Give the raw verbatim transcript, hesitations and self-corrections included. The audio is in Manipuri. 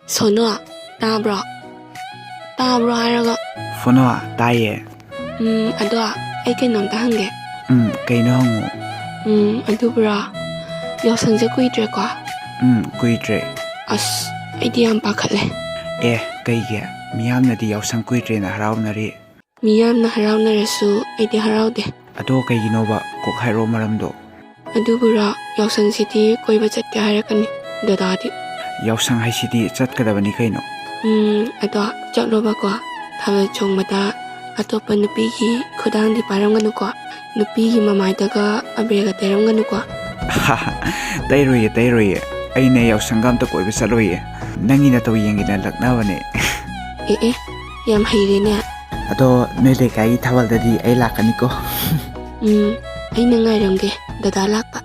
ꯁꯣꯅꯣ, ꯇꯥꯕ꯭ꯔꯣ? ꯇꯥꯕ꯭ꯔꯣ ꯍꯥꯏꯔꯒ꯫ ꯐꯣꯅꯣ, ꯇꯥꯏꯌꯦ꯫ ꯎꯝ, ꯑꯗꯣ ꯑꯩ ꯀꯩꯅꯣꯝꯇ ꯍꯪꯒꯦ꯫ ꯎꯝ, ꯀꯩꯅꯣ ꯍꯪꯉꯣ꯫ ꯎꯝ, ꯑꯗꯨꯕꯨꯔꯣ, ꯌꯥꯎꯁꯪꯁꯦ ꯀꯨꯏꯗ꯭ꯔꯦꯀꯣ? ꯎꯝ, ꯀꯨꯏꯗ꯭ꯔꯦ꯫ ꯑꯁ, ꯑꯩꯗꯤ ꯌꯥꯝ ꯄꯥꯈꯠꯂꯦ꯫ ꯑꯦ, ꯀꯩꯒꯤ? ꯃꯤꯌꯥꯝꯅꯗꯤ ꯌꯥꯎꯁꯪ ꯀꯨꯏꯗ꯭ꯔꯦꯅ ꯍꯔꯥꯎꯅꯔꯤ꯫ ꯃꯤꯌꯥꯝꯅ ꯍꯔꯥꯎꯅꯔꯁꯨ ꯑꯩꯗꯤ ꯍꯔꯥꯎꯗꯦ꯫ ꯑꯗꯣ ꯀꯩꯒꯤꯅꯣꯕ? ꯀꯣꯛ ꯍꯥꯏꯔꯛꯑꯣ ꯃꯔꯝꯗꯣ꯫ ꯑꯗꯨꯕꯨꯔꯣ, ꯌꯥꯎꯁꯪꯁꯤꯗꯤ ꯀꯣꯏꯕ ꯆꯠꯀꯦ ꯍꯥꯏꯔꯛꯀꯅꯤ ꯗꯗꯥꯗꯤ꯫ ꯌꯥꯎꯁꯪ ꯍꯥꯏꯁꯤꯗꯤ ꯆꯠꯀꯗꯕꯅꯤ ꯀꯩꯅꯣ꯫ ꯎꯝ, ꯑꯗꯣ ꯆꯠꯂꯣꯕꯀꯣ, ꯊꯥꯕꯜ ꯆꯣꯡꯕꯗ ꯑꯇꯣꯞꯄ ꯅꯨꯄꯤꯒꯤ ꯈꯨꯗꯥꯡꯗꯤ ꯄꯥꯏꯔꯝꯒꯅꯨꯀꯣ, ꯅꯨꯄꯤꯒꯤ ꯃꯃꯥꯏꯗꯒ ꯑꯕꯦꯔꯒ ꯇꯩꯔꯝꯒꯅꯨꯀꯣ꯫ ꯇꯩꯔꯣꯏꯌꯦ, ꯇꯩꯔꯣꯏꯌꯦ꯫ ꯑꯩꯅꯦ ꯌꯥꯎꯁꯪꯒ ꯑꯝꯇ ꯀꯣꯏꯕ ꯆꯠꯂꯣꯏꯌꯦ꯫ ꯅꯪꯒꯤ ꯅꯇꯧ ꯌꯦꯡꯒꯦꯅ ꯂꯛꯅꯕꯅꯦ꯫ ꯑꯦ ꯑꯦ, ꯌꯥꯝ ꯍꯩꯔꯦꯅꯦ꯫ ꯑꯗꯣ ꯅꯣꯏ ꯂꯩꯀꯥꯏꯒꯤ ꯊꯥꯕꯜꯗꯗꯤ ꯑꯩ ꯂꯥꯛꯀꯅꯤꯀꯣ꯫ ꯎꯝ, ꯑꯩꯅ ꯉꯥꯏꯔꯝꯒꯦ ꯗꯗꯥ ꯂꯥꯛꯄ꯫